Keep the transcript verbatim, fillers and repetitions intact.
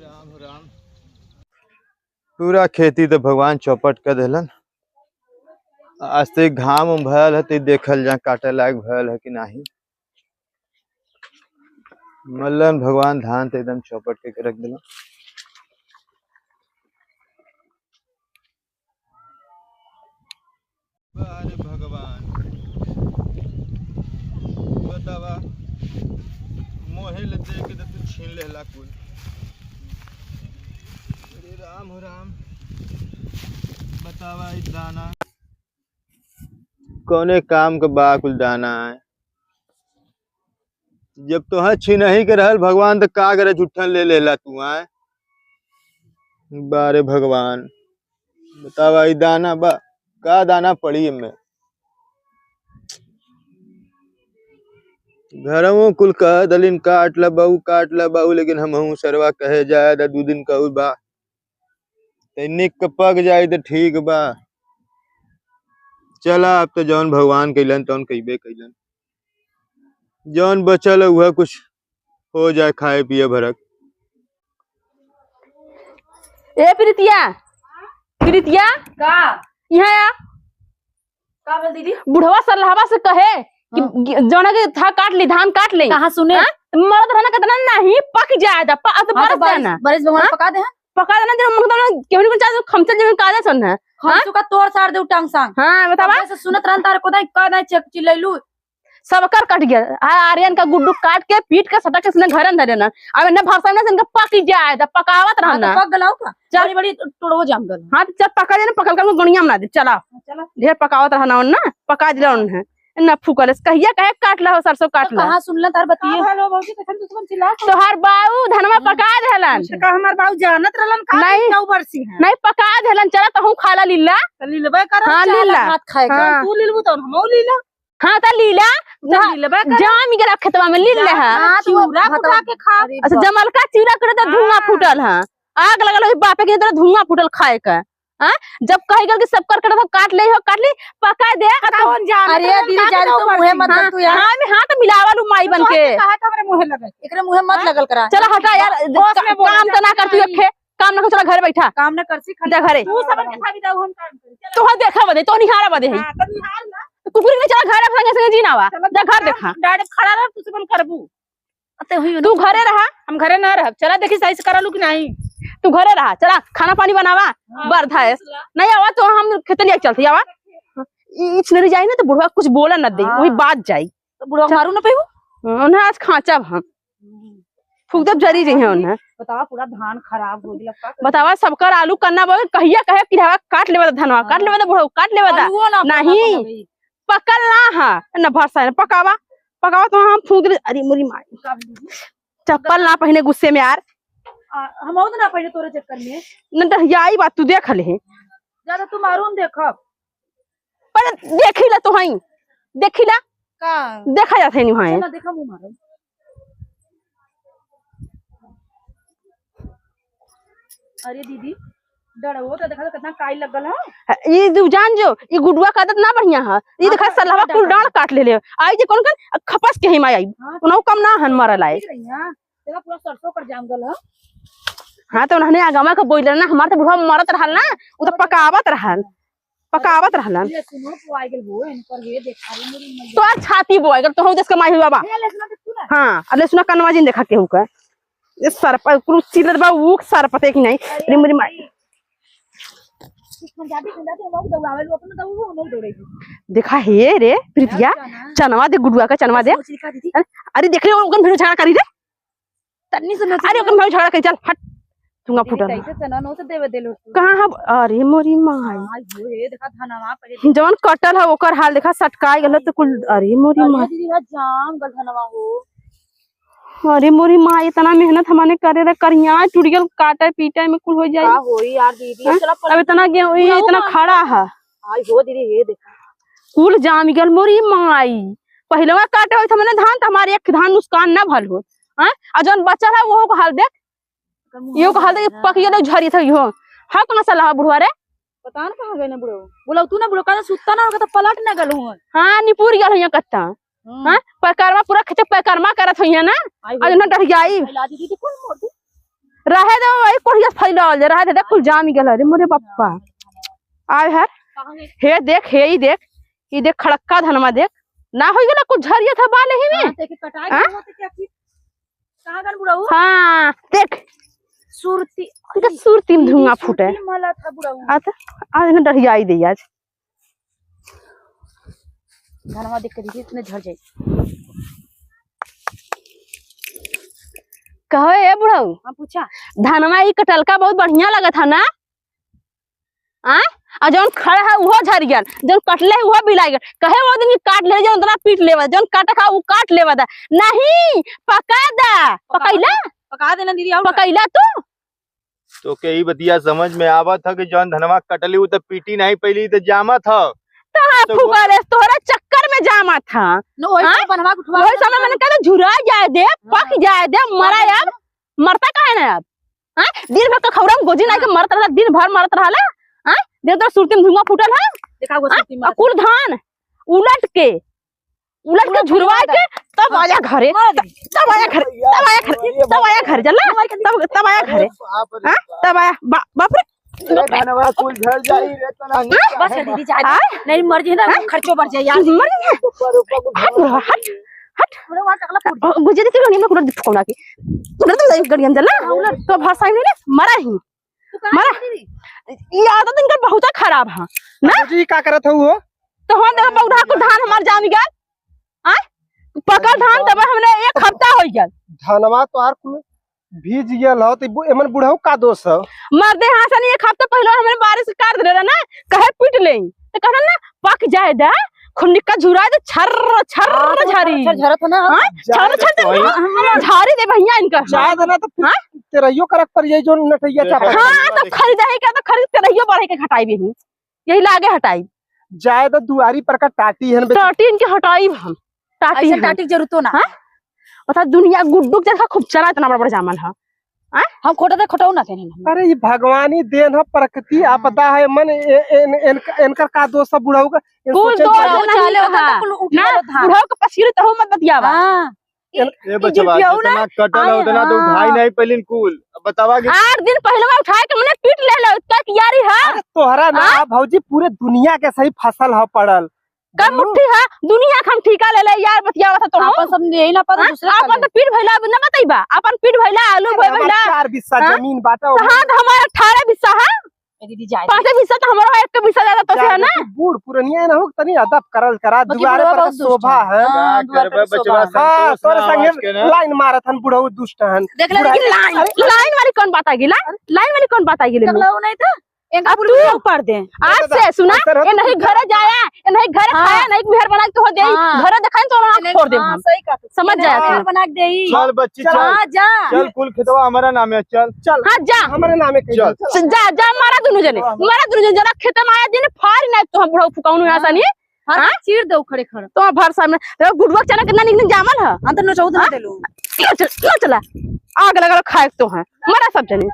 राम राम। पूरा खेती तो भगवान चौपट कर देलन। आज तो घाम उम भयल है, तो देखल जा काटे लायक भयल है कि नाही। मल्लन भगवान धान तो एकदम चौपट के रख देलन। अरे भगवान, बतावा, मोहे ले दे के तो तू छीन लेला कुल। अरे राम हो राम, बतावा, ई दाना कौने काम के बा? कुल दाना है, जब तोहे छीनही के रहल भगवान, त का करे झूठन ले लेला तू, आय? बारे भगवान, बतावा, ई दाना बा, का दाना पड़ी एमे? घरवो कुल कह दलिन, "काट ला बाऊ, काट ला बाऊ," लेकिन हमहू सरवा कहे जाए दा दू दिन का बा, तै निक के पक जाई त ठीक बा। चला, अब तो जौन भगवान कइलन तौन कइबे कइलन, जौन बचल है उहे कुछ हो जाए खाए पिए भरक। ए प्रीतिया, प्रीतिया, का? यहाँ आ। का बोल दीदी? बुढ़वा सरलहवा से कहे कि हाँ। गि-, जौना के था काट ली, धान काट ले। कहाँ सुने? हाँ? मरद रहना कितना नहीं पक जाए दा, प-, अब तो हाँ, तो बरस बारिश, देना। बारिश भगवान हाँ? पका दे हैं। पका देना, जब हम, हम, केहू नहीं चाहते, खमचल जमीन का दे सन है। हाँ? हमसू का तोड़ सार दे टांग सांग। हाँ, बतावा। अब जैसे सुनत रहन तार को दाई, का दाई चेक चिल्लैलू। सब कर कट गया। आ, आर्यन का गुड्डू काट के, पीट के, सटक के इसने घरन धरे ना। अब इन्हें भरसा में से इनका पक जाए, तो पकावत हाँ, रहना। तो पक गलाओ का? चल। बड़ी, बड़ी टोड़ो जाम गल। हाँ, तो चल पका देना, पकड़ कर गणिया बना दे, चला। हाँ, चला। ढेर पकावत रहना उन्हें, पका दिला उन्हें। ना फूकल, कहिया कहे काट ला हो, सरसों काट तो ला। कहाँ सुन ला तार बतिये? हाँ, हेलो भौजी, कैसन तू सब चिल्ला? तोहार बाऊ धनवा हम्म। पका देलन। अच्छा, का हमार बाऊ जानत रहलन का नहीं। कि नौ बरसी है? नहीं, पका देलन, चला तहूँ खा ला लीला। तो लीलबे कर, हाँ, चाला लीला। भात खाए का। हाँ। तू लीलबू तो हमहू लीला। हाँ, त लीला, तो हाँ, लीलबे कर। जाम गेला खेतवा में, लील ले जा, है। हाँ, तो चिउरा भतवा कुटा के खा। अरे अच्छा, बाप। जमलका चिउरा करे तो धुआं हाँ। फूटल है। आग लगल होई बापे के, इतना धुआं फूटल खाए का। हाँ? जब कहे गल कि सब कर, कर, सब काट ले हो, काट ले, पका दे। कौन जान अरे तेरे दीदी, काट जान दो तो मुँहे मत हाँ, लग तू यार। हाँ, में हाथ मिलावा लू माई बन के। कहा था हमरे मुँहे लगे। एकरे मुँहे मत हाँ? लगल करा। चला हटा यार, होश में का-, बोला काम तो ना कर तू, एक ठे काम ना कर, चला घरे बैठा। काम ना कर सी, खाली जा घरे। तू सब के खाली जाऊ, हम काम करी। चला। तोहर देखा बदे, तो निहारा बदे है। हाँ, तो निहार ना। तो कुकुर के चला घरे, अपना संगे जी ना आवा। चला जा घर देखा। Direct खड़ा रह, तू सब करबू। अते हुई तू ना। घरे रहा। हम घरे ना रहब। चला देखी सही से करलू कि नहीं। तू घरे रहा, चला खाना पानी बनावा। हाँ, बरधा है। नहीं आवा तो हम खेतलिया चलती आवा। ई इचनरी जाई ना तो बुढ़वा कुछ बोला न दे, हाँ। वही बात जाई। तो बुढ़वा चल। मारू ना पेहू? हाँ, उन्हें आज खांचब हम। हम्म। फूक देब, जरी जइहें उन्हें। बतावा, पूरा धान खराब हो गइल, अब का करी? बतावा, सबकर आलू कन्ना बा, कहिया कहे कि हवा काट लेवे दा धनवा, काट हाँ। लेवे दा बुढ़ऊ, काट लेवे दा। आलूओ ना नहीं, पकल ना हा, ना भरसा है, पकावा, पकावा तो हम फूक दे। अरे मोरी माई, का बोली? चप्पल ना पहिने गुस्से में यार। आ, हम और ना पहिने तोरे चक्कर में। न डहियाई बात तू देख ले। ज्यादा तू मारून देखब। पर देखी ला तो हई, देखी ला। का? देखा जात है नहीं है। चला देखा मुँह मारो। अरे दीदी, डरवो तो देखा तो कितना काई लगल है। ई तू जान जो, ई गुडुआ का आदत ना बढ़िया है। ई हाँ, देखा तो सलहवा इतना कुल डर डांड है। काट ले ले। आई जे कौन कौन खपस के हिमा आई। हाँ, उनहु कम ना हन मरल आए। ठीक रही है। तेरा पूरा सरसों पर जाम गल है। हाँ, तो उन्होंने आगमा के बोइलर ना, हमार तो बुढ़वा मरत रहल ना, उ तो पकावत रहल। पकावत रहलन। लहसुनो बोआई गेल हो, इनकर ये देखा रे मेरी मैया। तोर छाती बोआई गेल, तोहू देश के माई हुआ बा। ये लहसुना देख तू ना। हाँ, अब लहसुना कनवा जिन देखा केहू का। ये सर पर कुल चिल्लत बा, ऊ सर पते कि नहीं। अरे अरे मेरी माई। भाई। कुछ खंजाती, खंजाती, हम लोग दौड़ावे लो, अपन दौड़ो, हम लोग दौड़ेगी। देखा हे रे, प्रीतिया, यार, चना। चनवा दे, गुडुआ का चनवा दे। सोच लिखा दीदी। अरे, अरे देख ले, ओकन भेड़ो झगड़ा करी रे। तन्नी से नोच अरे, ले। ओकन भेड़ो झगड़ा करी, चल, हट। तुंगा दीदी, फूटल। कैसे चना नौ से देवे देलो तू? कहाँ हब? अरे, मोरी माई। आई हो, हे देखा धनवा पहले। जवन कटल है, ओकर हाल देखा, सटकाई गेल तो कुल, अरे, मोरी अरे, माई। दीदी, यहाँ जाम गल धनवा हो। अरे मोरी माँ, इतना मेहनत हमने करे रहे, करिया टूट गेल, काटे पीटे में कुल हो जाई। का होई यार दीदी, हैं? चला अब इतना गेहूं, ये पूरा इतना उबाल खड़ा है। आई हो दीदी, ये देखा। कुल जाम गेल मोरी माई। पहिलवा काटे होई हमने धान, तो हमारे एक धान नुकसान ना भल हो। हैं? और जौन बचल है, वो को हाल देख। एकर मुँह यो कहल त कि पकिया लोग झरी था यो। हाँ, कहाँ से लावा बुढ़वा रे? पता न कहाँ गए ना बुढ़ऊ। बोला तू ना बुढ़ऊ, कहता सुत्ता ना होगा तो पलट ना गल हुआ। हाँ, निपुर गल हुआ कत्ता। हम्म। हाँ, पैकरमा पूरा खेते पैकरमा करत हुई है ना। आई आज हो। ना डर जाई। आई लादी दीदी, कौन मोटी? रहे दे, वही कोढ़िया फैलावल जाए, रहे दे, देख, कुल जाम गल। अरे मोरे बप्पा, आय हर, हे देख, हे ई देख, ई देख, खड़क्का धनमा देख, ना होई गला, कुछ झरिया था बाल ही में। हाँ, देखे, कटाई हाँ? के होते क्या फिर? कहाँ गन बुढ़ऊ? हाँ, देख। सुरती, इनका सुरती में धुआं फूटे। सुरती मला था बुढ़ऊ। आ तो, आ इन्हें डरियाई दे आज। धनवा देख के देखी, इतने झड़ जाई। कहो ए बुढ़ऊ। हाँ, पूछा। धनवा ई कटलका बहुत बढ़िया लगत है ना? आय? आ जौन खड़ा है उहो झरियन, जौन कटले है उहो बिलाइगन। कहे वो दिन काट ले, जौन उतना पीट लेवा, जौन काटे खा वो काट लेवा दा। नहीं, पका दा। पका पकैला? पका देना दीदी, और पकैला तू? तो के ई बतिया समझ में आवत है कि जौन धनवा कटली उ तो पीटी नहीं पहली तो जामत है। कहाँ तो वो फुकरे, तोहरा चक्कर में जामत है। न, वही हाँ? सब बनवा के उठवा वही के समय रखा। मैंने कहा झुरा जाए दे, हाँ। पक जाए दे, मरा पक यार, जाए। मरता काहे ना अब? हाँ? दिन भर कखौरा में गोजी नाई के हाँ। मरत रहला, दिन भर मरत रहला। हाँ? दिन तो सुरती में धुआं फूटल है। देखा वो हाँ? सुरती और मरत कुल धान उलट के, उलट के उलट के झुरवाए मार दे। के तब हाँ। आया घरे। मार दे। तब आया घरे, तब आया घरे, तब आया घरे, चल ना? मार के तब, तब आया घरे। बाप रे। हाँ? तब आया, बा-, बाप रे। ए, धनवा कुल झड़ जाई रे, तो ना हाँ? बस रे दीदी, जा दे। हाँ? नहीं, मर जाए ना, हाँ? खर्चो बढ़ जाए यार। मर जाए। ऊपर, ऊपर कुल हट, झड़ बुढ़वा, हट, जाई। हट। बुढ़वा टकला फूट जाए। अब गुजरी थी, नहीं, मैं कूलर दिखाऊँ ना कि। कूलर तो जाई, गड़ियन जला। हाँ, कूलर। तो भर साइन में ना, मरा ही। तू कहाँ मरा। गई दीदी? ये आदत इनकर बहुत खराब है, ना? जी, का करत हो वो? तो हम देखो, बौढ़ा को धान हमार जाम गया। आय? पकल धान तब हमने एक हफ्ता हो गया। धनवा तो आर कुल भीज गयल हो, तो बु-, एमन बुढ़ऊ का दोष हो? मर्दे हाँ सनी एक हफ्ता पहले हमने बारिश कर दे रहे ना, कहे पीट ले, तो कहना ना पक जाए दे, खूब निक्का झुरा दे, छर छर हाँ, तो झरी। छर छर झरत हो ना। हाँ? जाए छर दे छर तो दे, वही। हाँ, झारी दे भैया इनका। जाए दे ना तो फिर हाँ? तेरहियो करक पर ये जो नटैया चापा। हाँ, तो खरीदे ही क्या, तो खरीद तेरहियो बढ़े के घटाई भी। यही लागे हटाई। जाए तो दुआरी पर का टाटी हन बेटी। टाटी इनके हटाई हम। टाटी ऐसे हन। टाटी के जरूरतो ना। हाँ? बता दुनिया गुड्डू के जैसा खूब चला इतना बड़ा बड़ा जामल है। हाँ? हम खोटा दे खोटाऊ ना थे नहीं। अरे ये भगवानी देन है, प्रकृति हाँ। आपदा है, मन ए-, एन-, एन-, एनकर का दोष है बुढ़ऊ का? ये कुल सोचे दोष चाहे है, नहीं चले है। होता तो कुल उठ ना, गया था। बुढ़ऊ के पसीरे तो मत बतियावा। हाँ। ए बचवा, जितना कटल है, उतना तो उठाई नहीं पहलिन कुल। अब बतावा कि आठ दिन पहले में उठाए के मने पीट ले लो, इतना कियारी है। अरे तोहरा ना हाँ? भौजी, पूरे दुनिया के सही फसल ह पड़ल। कब मुट्ठी है? दुनिया के हम ठीका ले ले यार, बतियावा था तो आपन सब यही ना पता, हाँ? दूसरे का आपन ले। तो पीट भइला अब ना बतइबा, आपन पीट भइला, आलू अरे भइला। चार बिस्सा हाँ? जमीन बाटा, तो हाँ, तो हमारा अठारह बिस्सा है। ए दीदी, जाए दे। पाँचे बिस्सा तो हमारा है, एक बिस्सा ज्यादा तो से जाए है ना। दे, तू बूढ़ पुरनिया है ना हो, तनी अदब करल करा, बाकी दुआरे बुढ़वा पर बहुत दुष्ट शोभा है। है। हाँ, का दुआरे करबे पर बचवा, शोभा है। हाँ, संतोष तोरे ना संगे आवाज के ना। लाइन मारत हन बुढ़ऊ दुष्ट हन। देख ले, बुढ़ा लेकिन लाइन, अरे, लाइन वाली कौन बात आ गई? लाइन, लाइन वाली कौन बात आ गई? टकला वो नहीं था? इनका अब बुढ़ऊ तू ऊपर दे। आज से सुना, ऐसा रहो ये तो नहीं तू घरे जाया, ये नहीं घरे हाँ। खाया, नहीं मेहर बना के तो हो दे, हाँ। घरे दिखाई तो आँख फोड़ दे हाँ, हम। सही कहा तू। समझ जाया हाँ। तू। बना के देई। चल बच्ची, चल। हाँ, जा। चल, कुल खेतवा हमारा नाम है, चल। चल, हाँ, जा। हमारे नाम है, चल। चल। जा, जा, मारा दुनू जने। हाँ। मारा दुनू जने, जना खेत में आया दिन, फाड़ ना तो हम बुढ़ऊ फुकाउनु हाँ। आसानी। हाँ, हाँ? चीर दो खड़े खड़े। तो भर सामने, देखो गुडुआ के चना कितना निक निक जामल है। हम तो नचौत ना हाँ? देलू। लो चल, लो चला। आग लगा लो खाए तो है। मारा सब जने।